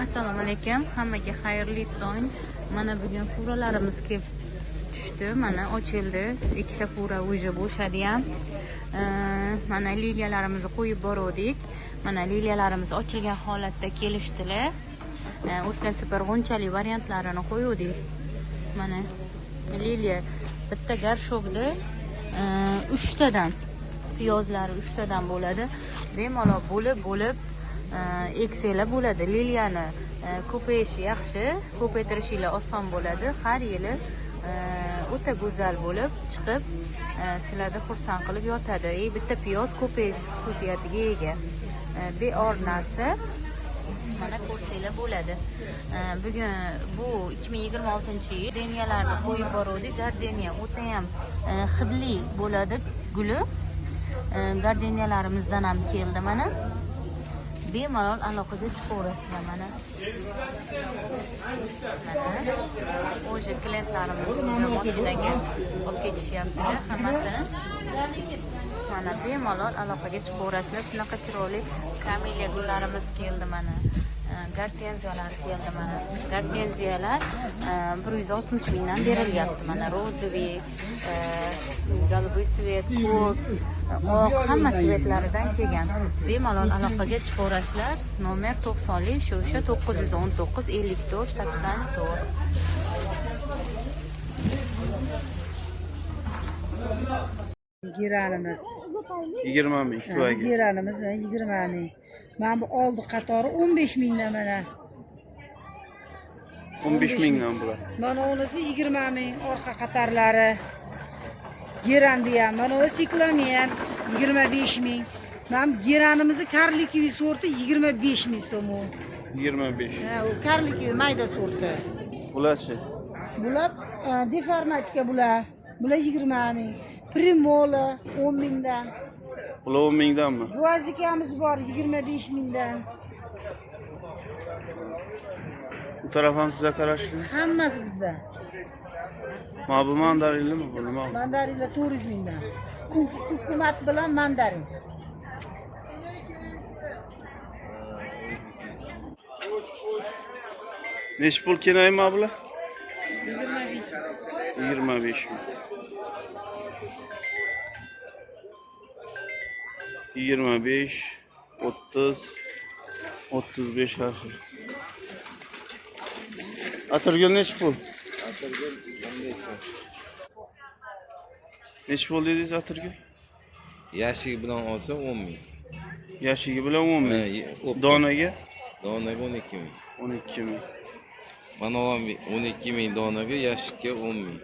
Assalomu alaykum, hammaga xayrli tong. Mana bugun furalarimiz kelib tushdi. Mana ochildi. Ikkita fura уже bo'shadi ham. Mana liliyalarimizni qo'yib boruvdik. Mana liliyalarimiz ochilgan holatda kelishdilar. O'tgan safar g'unchali variantlarini qo'yuvdik. Mana liliya bitta garshokda 3 tadan piyozlari 3 tadan bo'ladi. Bemalol bo'lib-bo'lib eksanglar bo'ladi. Liliyani ko'payishi yaxshi, ko'paytirishinglar oson bo'ladi. Har yili o'ta go'zal bo'lib chiqib, sizlarni xursand qilib yotadi. Bitta piyoz ko'payish xususiyatiga ega. Beor narsa. Mana ko'rsanglar bo'ladi. Bugun bu 2026-yil gardeniyalarni qo'yib boruvdik. Gardeniya o'ta ham hidli bo'ladi guli. Gardeniyalarimizdan ham keldi mana. Bemalol aloqaga chiqaverasizlar mana. Mana уже klientlarimiz уже mashinaga olib ketishyaptilar hammasini. Mana bemalol aloqaga chiqaverasizlar. Shunaqa chiroyli kameliya gullarimiz keldi mana. Gortenziyalar keldi mana. Gortenziyalar 160 mingdan berilyapti mana. Розовый, голубой цвет, ko'k, oq, hamma цвет laridan kelgan. Bemalol aloqaga chiqaverasizlar. Nomer 90lik shu o'sha 919 54 84. Geranimiz. 20 ming tuvagi. Geranimiz 20 ming. Mana bu oldi qatori 15 mingdan mana. 15 mingdan bular. Mana unisi 20 ming orqa qatorlari. Geran bu ham. Mana u siklament 25 ming. Mana bu geranimizni карликовый sorti 25 ming so'm u. 25. Ha, u карликовый mayda sorti. Bularchi? Bular deformatika bular. Bular 20 ming. Primola 10 mingdan. Bular 10 mingdanmi? Gvozdikamız bor 25 mingdan. Bu taraf ham sizga qarashli. Hammasi bizda. Mana bu mandarinlimi bu nima? Bu? Mandarinlar 400 mingdan. Hukumat bilan mandarin. Nechi pul kenay mana bular? 25. 25 ming. 25, 30, 35 har xil. Atirgul nechi pul? Nechi pul dedingiz atirgul? Yashigi bilan olsa 10 ming. Yashigi bilan 10 ming. Ha, o'pka. Donaga Donaga 12 ming. 12 ming. Mana 12 ming donaga, yashikka 10 ming.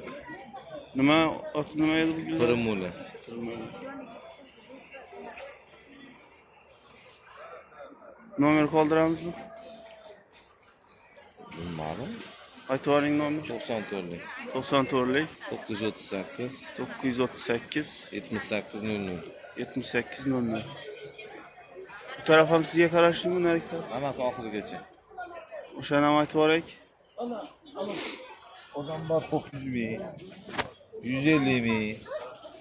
Nima oti nima edi bu gullar? Primula. Primula. Nomer qoldiramizmi? Bilmadim. Aytib yuboring nomer. 94lik. 94lik 938 938 78 00. 78 00. Bu taraf ham sizga qarashlimi, narigi taraf? Hammasi oxirigacha. O'shani ham aytib yuboraylik. Odam bor 900 ming. 150 ming.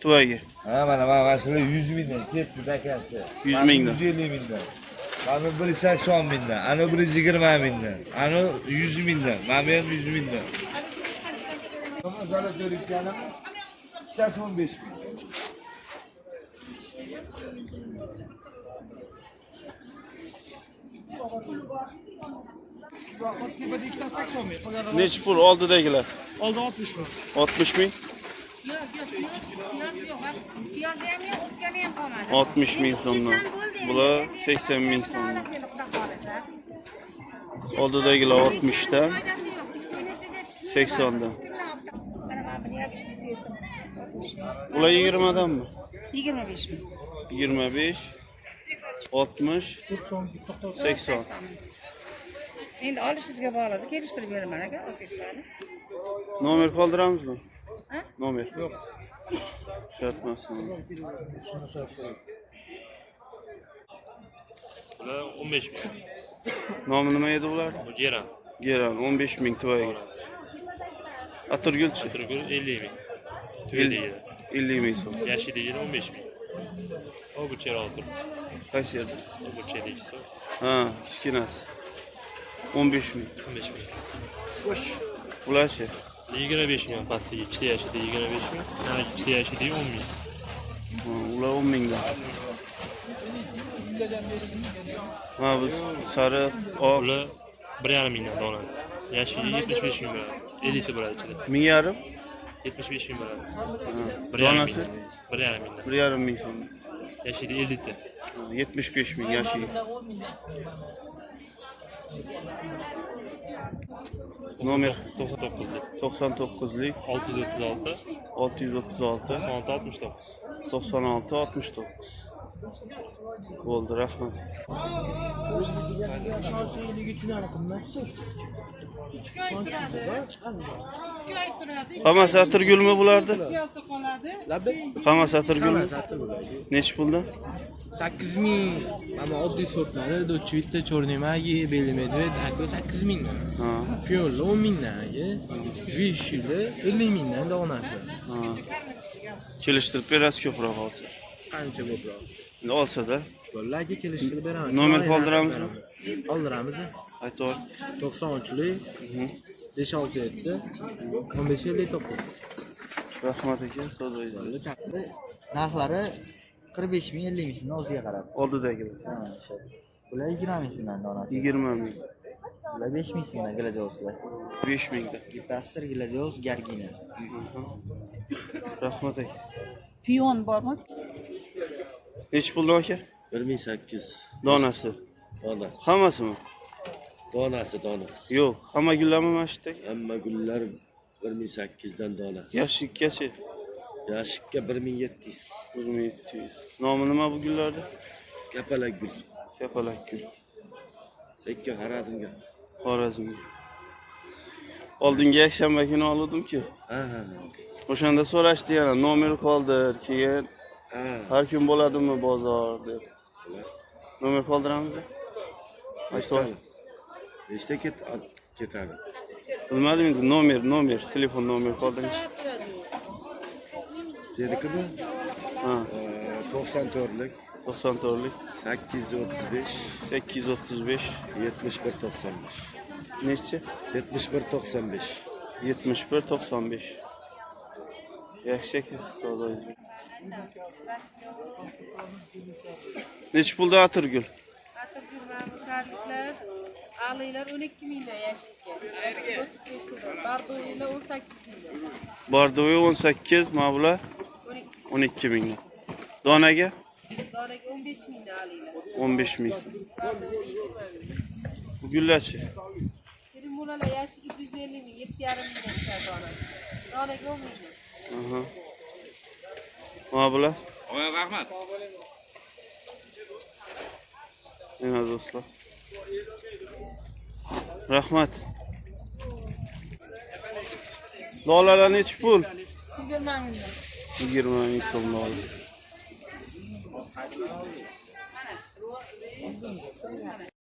Tuvagi. Ha, mana shular 100 mingdan ketdi dakasi. 100 mingdan. 150 mingdan. Mana biri 80 mingdan, ana biri 20 mingdan, ana 100 mingdan, mana bu ham 100 mingdan. Zalatoy ikkitasi 15 ming. Nechi pul oldidagilar? Oldi 60 ming. 60 ming. Piyozi ham yo'q, o'sgani ham qolmadi. 60 ming so'mdan. Bular 80 ming so'mdan. Oldidagilar 60 dan, 80 dan. Mana mana buni yopishtirsa yetim. Bular 20 danmi? 25 ming. 25, 60, 80. Endi olishingizga bog'liq, kelishtirib beraman aka, olsangiz qani. Nomer qoldiramizmi? Ha? Nomer. Yo'q. Shart emas. Bular 15 ming. Nomi nima edi bular? Bu Geran. Geran 15 ming tuvagi. Atirgulchi? Atirgul 50 ming. Tuya deydi. 50 ming so'm. Yashi deydi 15 ming. O bu çeri olib turibmiz. Qaysi yerda? O bu cherdagisi. Ha, kichkinasi. 15 ming. 15 ming. Bularchi? 25 ming pastdagi ikkita yashidi 25 ming. Yana ikkita yashidi 10 ming. Ha, ular 10 mingdan. Mana bu sariq, oq. Bular 1,5 mingdan donasi. Yashigi 75 ming bo'ladi. Elita bo'ladi ichida. 1,5 ming? 75 ming bo'ladi. Ha, 1,5 Donasi? ming. 1,5 mingdan. 1,5 ming so'm. Yashidi 50 ta. Ha, 75 ming yashigi. Nomer 99lik. 99lik 636 636 96 69. 96 69. Bo'ldi, rahmat. Hammasi atirgulmi bulardi? Hammasi atirgulmi? Nechi puldan? 8 ming mana oddiy sortlari Dolce Черный Маги, Белый Медведь, aka 8 mingdan. Ha, Piyonlar 10 mingdan aka. 5 yili 50 mingdan donasi. ha. Kelishtirib berasiz ko'proq olsa. Qancha ko'proq? Endi olsa-da. Bo'ldi aka, kelishtirib beramiz. Nomer Chiroyli qoldiramizmi? narx beramiz. Qoldiramiz. Aytib. 93lik 5 6 7 15 59. Rahmat aka, savdoyingiz. Bo'ldi, chaqdi. Narxlari 45 ming, 50 ming so'mdan o'ziga qarab. Oldidagilar. Ha, o'sha. Bular 20 ming so'mdan donasi. 20 ming. Bular 5 ming so'mdan gladiolslar. 5 mingdan. Gipastir, gladiols, gargina. Rahmat aka. Piyon bormi? Nechi puldan aka? 1008 Donasi. donasi. Hammasimi? Donasi, donasi. Yo'q, hamma gullarmi mana shu yerdagi? Hamma gullar 1008 dan donasi. Yashikkachi? Yashikka 1700. 1700. Nomi nima bu gullarni? Kapalak gul. Kapalak gul. Sekin Xorazmga. Xorazm. Oldingi yakshanba kuni oluvdim-ku. Ha, ha. O'shanda so'rashdi yana nomer qoldir, keyin Ha. har kun bo'ladimi bozor deb. Nomer qoldiramizmi? Aytib. Nechta ketadi? Bilmadim endi nomer, telefon nomer qoldiring. Dedikmi? Ha, 94lik 94lik 835 835 71 95. nechi? 71 95. 71 95. Yaxshi aka, savdoyingiz. Nechi pulda atirgul? Atirgul mamlakatliklar aliylar 12 mingdan yashikka. Yashik 35 tadan. Bardoviylar 18 mingdan. Bordovi 18, mana bular 12 12 mingdan. Donaga donaga 15 mingdan aliylar. 15 ming. Bardoviy 20 ming. Bu gullarchi? Primulalar yashigi 150 ming, 7,5 mingdan tushadi donasi. Donaga 10 mingdan. Aha. Mana bular? Rahmat. Mana do'stlar. Rahmat. Lolalar nechi pul? 20 mingdan. 20 ming so'm lola.